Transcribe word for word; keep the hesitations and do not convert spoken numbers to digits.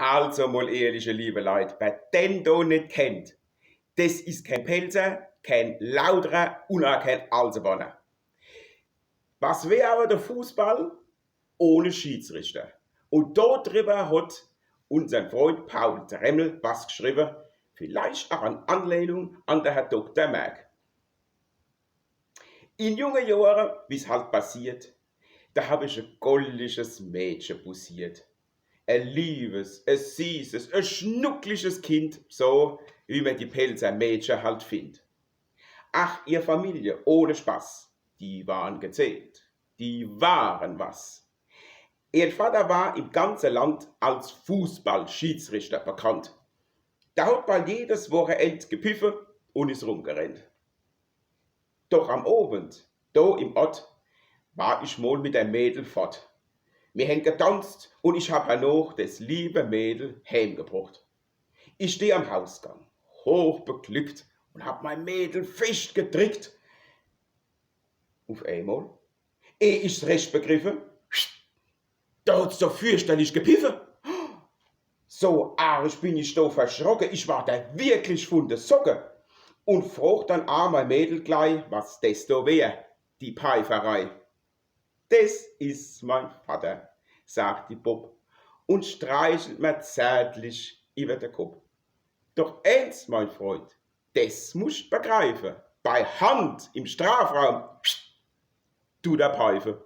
Also mol ehrlich, ihr liewe Leit, wer den do net kennt, des is kee Pälzer, kee Lauterer un aa kee Alseborner. Was wär awwer de Fußball ohne Schiedsrichter? Un do driwwer hot unsern Freund Paul Tremmel was gschriwwe, vielleicht aa in Anlehnung an de Herr Dokter Merck. In junge Johre, wie's halt passiert, do hab ich e goldiges Mädche poussiert. E liewes, e sießes, e schnuckliges Kind, so wie mer die Pälzer Mädche halt findt. Ach, ihr Familie, ohne Spaß, die waren gezählt, die waren was. Ihr Vater war im ganze Land als Fußballschiedsrichter bekannt. Der hot bald jedes Wocheend gepiffe un is rumgerennt. Doch am Owend, do im Ort, war ich mol mit dem Mädel fort. Mir hen gedanzt un ich hab hernoch des liewe Mädel heemgebrocht. Ich steh am Hausgang, hochbeglückt, un hab mei Mädel fescht gedrickt. Uf eemol, eh ich's recht begriffe, do hot's do fürchterlich gepiffe. So arg bin ich do verschrocke, ich war do wirklich vun de Socke. Un frog dann aa mei Mädel glei, was des do wär, die Peiferei. Des is mein Vatter, sagt die Bopp un streichelt mer zärtlich iwwer de Kopp. Doch eens, mein Freund, des muscht begreife: Bei Hand im Strafraum, pst, dut er peife.